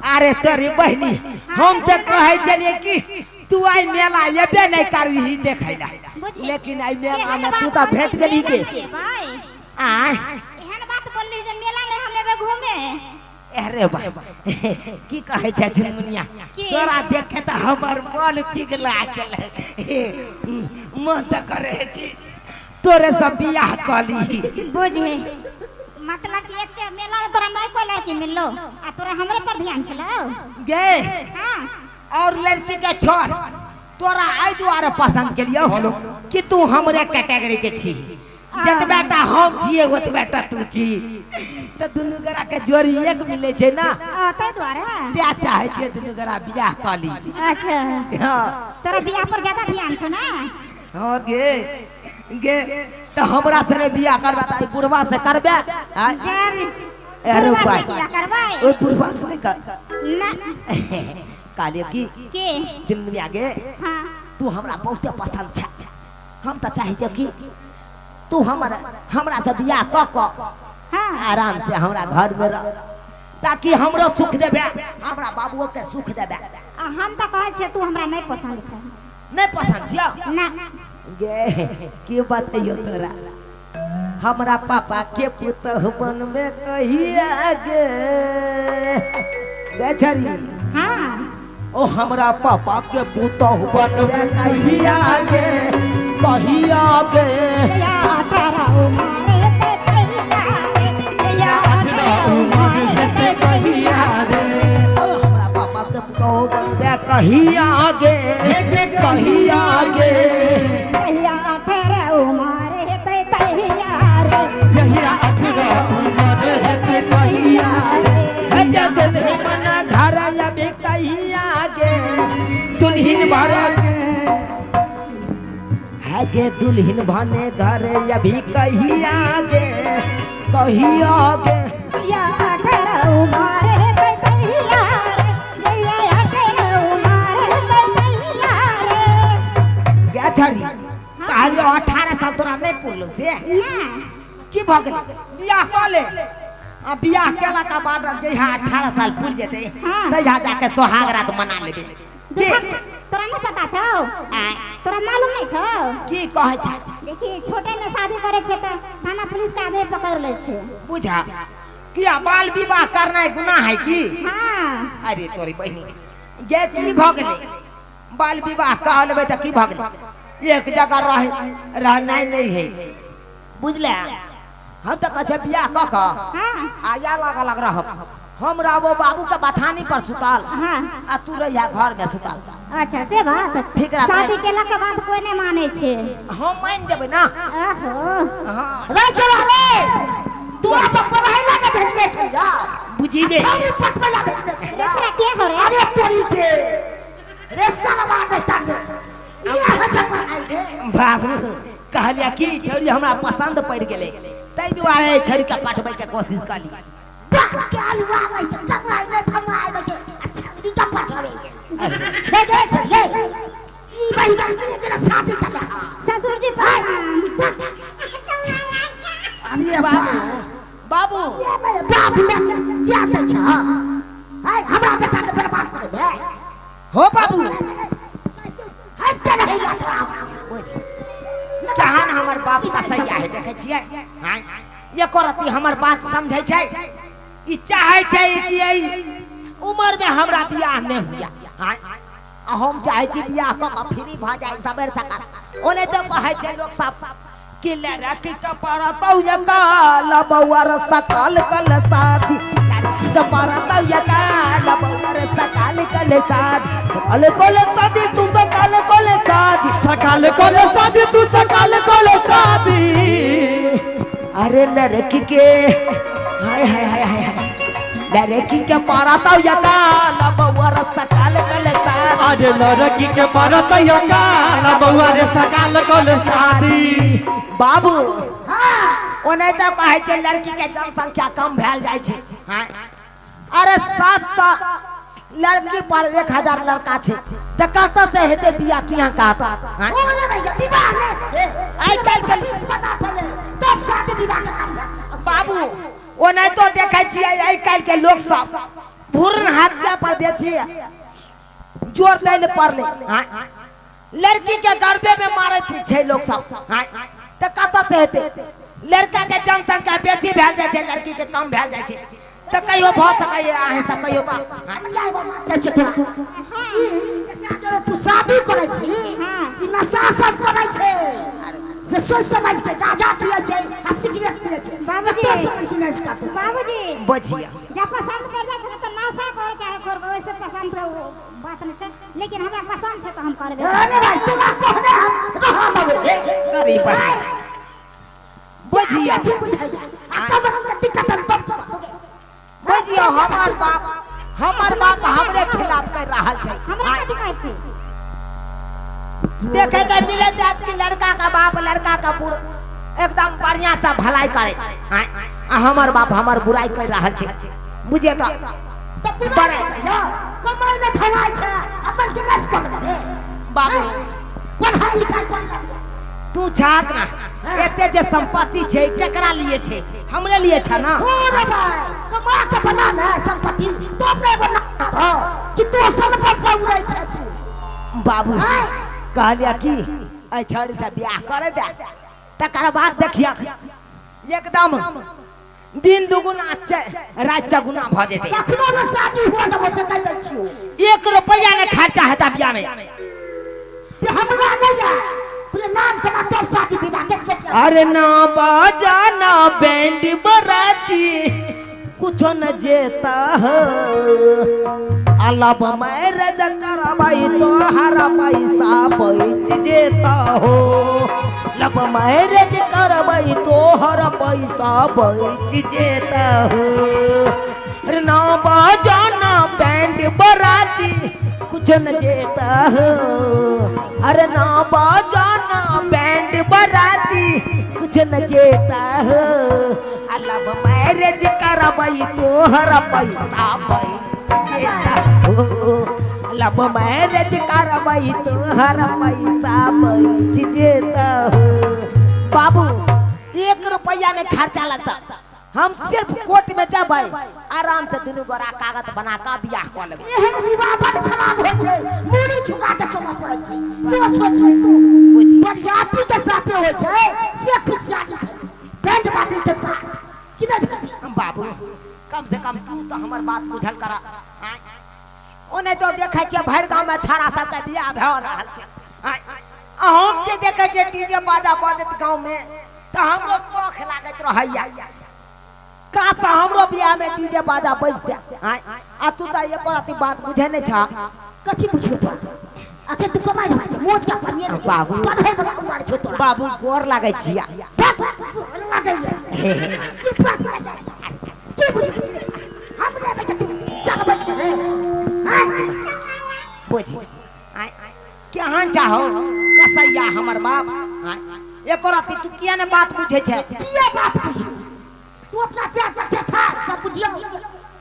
अरे तोरी बहिनी, हम तऽ कहै छलियै कि तू आइ मेला एबे नहि करबिही देखै ला, बुझी। लेकिन आइ मेला एहन मे तू बात तऽ बोलै भेट छी, गेली मेला के नहि एबै। आय एहन बात बोलली जे मेला नहि हम एबै घूमे। अरे बा, की कहै छै झुनमुनिया? की? तोरा देखे तऽ हमर मन पिघला गेल। मन तऽ करे है कि तोरे से बियाह कऽ ली। बुझे, मतलब कि एते मेला में तोरा नहीं कोई लड़की मिललो आ तोरा हमरे पर ध्यान छलो? गे। हाँ। और लड़की के छोड़, तोरा एहि दुआरे पसंद केलियौ कि तू हमरे कैटेगरी के छी। जतबे टा हम छियै ओतबे टा तू छी, तऽ दुनू गोरा के जोड़ी एक मिलै छै ना। आ, ताहि दुआरे तें चाहै छियै दुनू गोरा बियाह कऽ ली। अच्छा। हाँ। तोरा बियाह पर ज्यादा ध्यान छौ ना? हाँ गे, गे तऽ हमरा से नहि बियाह करबे तऽ एहि बुढ़वा से करबे? आँय? डर। अरे बुढ़वा से भाई। बियाह करबै? ओहि बुढ़वा से नहि कर। ना। कहलियै की के? चिन्मुनिया गे। हाँ। तू हमरा बहुते पसंद छै। हम तऽ चाहै छियौ कि तू हमर हमरा से बियाह कऽ कऽ हाँ। आराम से हमरा घर में रह, ताकि हमरो सुख देबे, हमरा बाबुओ के सुख देबे। आ हम तऽ कहै छियै, तू हमरा नहि पसंद छै। नहि पसंद छियौ? ना। गे, की बतैयौ तोरा, हमरा पापा के पुतहु बनबे कहिया गे? गे छड़ी। हाँ। ओ हमरा पापा के पुतहु बनबे कहिया गे, कहिया गे? जया तारा उमर हेतै तहिया रे, जया तारा उमर हेतै तहिया रे। ओ हमरा पापा के पुतहु बनबे कहिया गे, कहिया गे? जहिया 18 उमर हेतै तहिया रे। जहिया 18 उमर हेतै तहिया रे। हैया दुल्हन मना घर आबे कहिया गे, दुल्हन भरा है गे, दुल्हन भने घर अभी कहिया गे, कहिया गे? जहिया 18 उमर हेतै तहिया रे, जहिया 18 उमर हेतै तहिया रे। गे छड़ी, कहलियौ 18 साल तोरा नहि पुरलौ से? ना। की भऽ गेलै? बियाह कऽ ले, आ बियाह केला के बाद जहिया 18 साल पुर जेतै हाँ। तहिया जाके सोहाग रात मना लेबै। की? देखा, तोरा नहीं पता छौ? आँय? तोरा मालूम नहीं छौ? की कहै छै? देखी, छोटे में शादी करे छै तऽ थाना पुलिस के आदमी पकड़ लै छै। बुझा किया, बाल विवाह करनाइ गुनाह है की? हाँ। अरे तोरी बहिनी गे, की भऽ गेलै? बाल विवाह कह लेबै तऽ की भऽ गेलै? एक जगह रह रहनाइ नहि है, बुझले? हम तऽ कहै छियै बियाह कऽ कऽ हाँ। आया अलग अलग रहब। हम रहबो बाबू के बथानी पर सुतल हाँ। आ तू रहिया घर में सुतल। अच्छा, से बात। ठीक रहतै। शादी केला के बाद कोई नहीं माने छै। हम मान जेबै ना। आहो। हाँ। रे छोरा रे, तोरा तऽ पढ़ाई ला ने भेजने छै यार। बुझी गे। छौरी पटबै ला भेजने छै रे छोरा, के हो रे? अरे तोरी के रे, सालवा नहीं तारे ये है जे पढ़ाई रे। बाबू, कहलिया कि छौरी हमरा पसंद पड़ि गेलै, ताहि दुआरे छौरी के पटबै के कोशिश कली। ससुर जी प्रणाम। अरे बाबू, बाबू। बाप ले क्या दै छ? हमरा बेटा के बर्बाद करबे? हो बाबू। हट के रही ला तोरा। केहन हमर बाप का सैया है, देखै छियै? आँय, एको रत्ती हमर बात समझै छै? ई चाहै छै कि एहि उमर में हमरा बियाह नहि हुए। आँय, आ हम चाहै छी बियाह कऽ कऽ फ्री भऽ जाइ सबेर सकाल। ओने तऽ कहै छै लोक सब कि लड़की के पड़तौ ये काल बौआ रे सकाल कल साथी, लड़की के पड़तौ ये काल बौआ रे सकाल कल साथी, सकाल कल शादी तू सकाल कल शादी, सकाल कल शादी तू सकाल कल शादी। अरे लड़की के, हाय हाय हाय हाय हाय, लड़की के पड़तौ ये काल बौआ रे सकाल कल शादी। अरे लड़की के पड़त काल बौआ रे सकाल कल शादी। बाबू, ओने तऽ कहै छै लड़की के जनसंख्या कम भेल जाइ छै। हाँ। अरे 700 लड़की पर 1000 लड़का छै तऽ कतऽ से हेतै बियाह? तू यहाँ कहता? हाँ? ओ ने भैया, विवाह ने आइ काल्हि के 20 बता पहले तब शादी विवाह के काम है। बाबू, ओनाहितो देखै छियै आइ काल्हि के लोक सब भ्रूण हत्या पर बेसी जोर दै लए पड़लै। लड़की के गर्भे में मारैत छै लोक सब, तऽ कतऽ से हेतै? लड़का के जनसंख्या बेसी भेल जाइ छै, लड़की के कम भेल जाइ छै, तऽ कहियो भऽ सकैए अहीं सब कहियो तऽ। हमरा एगो बात कहै छै तोरा, ई जेकरा जोरे तू शादी करै छी, ई नशा सब करै छै से सोच समझ के गांजा पियै छै आ सिगरेट पियै छै। बाबूजी। कतऽ से मेंटेनेंस करतै? बाबूजी। बजिया। जब पसंद पड़ जाइ छै ने तऽ नशा कर चाहे कर, ओहिसे पसंद के ओ बात नहि छै, लेकिन हमरा पसंद छै तऽ हम करबै। अरे भाई, तोरा कहने हम रहा देबै। करी बढ़िया बजिया। अथी बुझाइया आ कब के दिक्कत हम तब करतोगे। बजिया, हमर बाप हमरे खिलाफ कर रहल छै। हमरा कथी कहै छै? देखे के मिले जात कि लड़का का बाप लड़का का पूर एकदम बढ़िया सा भलाई करे, आ हमर बाप हमर बुराई कर रहल छै। बुझे तो तऽ बुराई नहि करियौ, कमाइ नहि धमाइ छै आ मेंटेनेंस कऽ देबै। बाबू। पढ़ाई लिखाई कर लेबै। तू छाक ना, एते जे संपत्ति छै केकरा लिए छै? हमरे लिए छै ना। हो रे भाई, कमा के बना ने संपत्ति तब ने एगो नाम हो कि तू असल पर पर उड़ै छै तू। बाबू। आँय? कहलिया कि एहि छौड़ी से बियाह करे दे, तकर बाद देखिया एकदम दिन दुगुना रात चगुना भऽ जेतै। कखनो ने शादी हुआ देबो से कहि दै छियौ। एक रुपैआ ने खर्चा हेता बियाह में। ते हमरा नहीं है पहिले नाम कमा तब शादी विवाह के सोचिया। अरे ना बाजा ना बैंड बराती कुछ न जेता हो, अलब मैरिज करबई तोहर पैसा बच जेता हो। लब मैरिज करबई तोहर पैसा बच जेता हो। अरे ना बाजा ना बैंड बराती कुछ न जेता हो, अरे ना बाजा ना बैंड बराती कुछ न जेता हो, लब मैरिज करबई तोहर पैसा बच जेता हो। लब मैरिज करबई तोहर पैसा बच जेता हो। बाबू, एक रुपया नहीं खर्चा लगता, हम सिर्फ कोर्ट में जबै, आराम से दुनू गोरा कागज बना के बियाह कऽ लेबै। एहन विवाह बड खराब होइ छै, मूड़ी झुका के चलऽ पड़ै छै। सोच सोच ले तू। बरियाती के साथे होइ छै से खुशियाली भेल, बैंड बाटी के साथ कि नहि भेल? बाबू, कम से कम तू तो हमर बात बुझल कर। ओने तो देखै छियै भरि गाँव में छाड़ा सबके बियाह भऽ रहल छै, आ हम जे देखै छियै डीजे बाजा बजैत गाँव में तऽ हमरो शौख लागैत रहैया, काश हमरो बियाह में डीजे बाजा बजतै। आ तू तऽ एको रत्ती बात बुझै नहि छह। कथी बुझियो तोरा? अखन तू कमाइ धमाइ छै, मोच के पढ़िए नहि। बाबू। पढ़ै बला उमर छौ तोरा। बाबू, गोर लागै छिया। बाप लागैया की बाप लागैया? की बुझै छी हमरे बेटा तू चलबै छै रे? हैं? बुझी केहन चाहो कसैया हमर बाप। एको रत्ती तू किया ने बात बुझै छै? किया बात बुझियो? तू अपना पैर पर छै ठाढ़ सब बुझियो।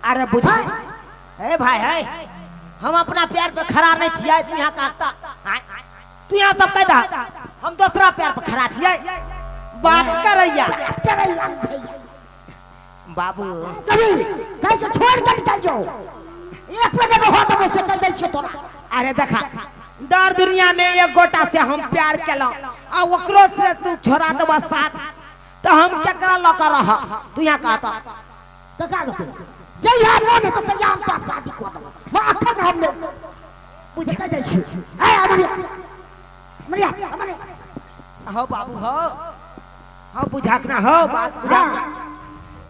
अरे बुझ ए भाई, है हम अपना पैर पे खड़ा नहीं छियै। तू यहाँ कहता, तू यहाँ सब कह दा, हम दोसरा पैर पे खड़ा छियै। बात करैया। बात करैया बुझैया। बाबू। कभी कहै छै छोड़ के निकल जाओ, एक बेर नहि हो देबो से कहि दै छियौ तोरा। अरे देखा, दर दुनिया में एक गोटा से हम प्यार केलहुँ आ ओकरो से तू छोड़ा देबा साथ तऽ हम केकरा लऽ कऽ रह? तू यहाँ कहता। कका लोके जहिया मोन हेतौ तहिया हम तोरा शादी कऽ देबौ। माँ अखन हम नहि बुझे कहि दै छियौ। ए अमरिया, अमरिया, अमरिया। हो बाबू, हो हो, बुझाक ना हो बात बुझाक ना।